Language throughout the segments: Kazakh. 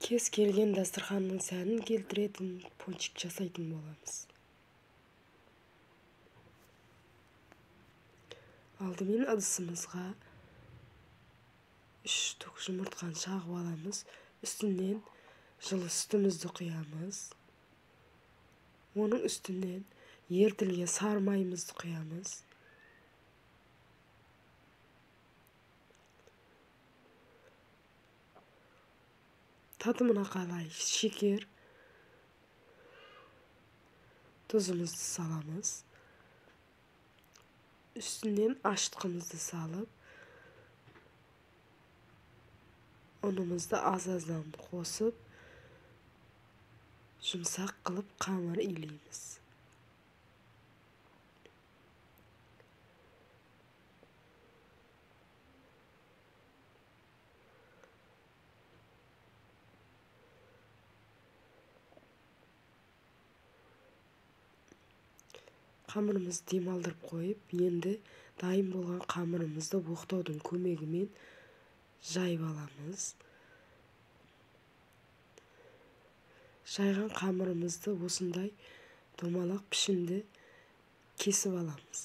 Кез келген дастарханның сәнін келтіретін пончик жасайтын боламыз. Алдымен ыдысымызға 3 штук жұмыртқаны шағып аламыз. Үстінен жылы сүтімізді құямыз. Оның үстінен ерітілген сары майымызды құямыз. Татымына қалай шекер, тұзымызды саламыз. Үстінен ашытқымызды салып, ұнымызды аз-аздан қосып, жұмсақ қылып қамыр илейміз. Қамырымызды демалдырып қойып, енді дайын болған қамырымызды оқтаудың көмегімен жайып аламыз. Жайған қамырымызды осындай домалақ пішінді кесіп аламыз.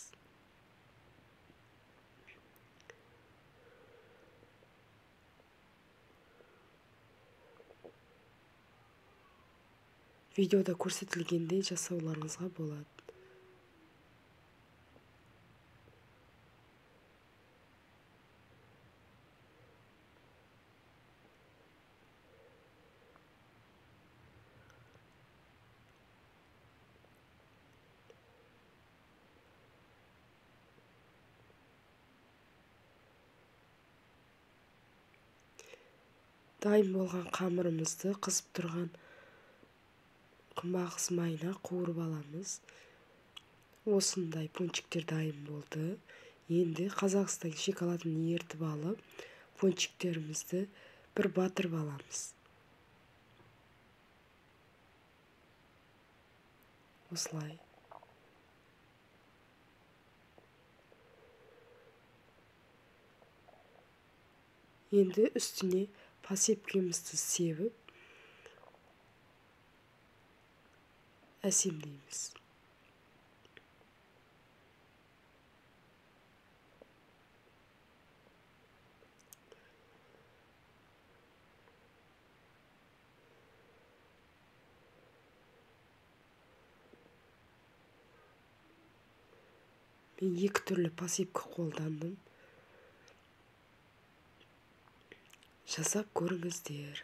Видеода көрсетілгендей жасауларыңызға болады. Дайын болған қамырымызды қызып тұрған күнбағыс майына қуырып аламыз. Осындай пончиктер дайын болды. Енді Қазақстан шоколадын ерітіп алып, пончиктерімізді бір батырып аламыз. Осылай. Енді үстіне посыпкамызды себіп, әсемдейміз. Мен 2 түрлі посыпка қолдандым. Жасап көріңіздер.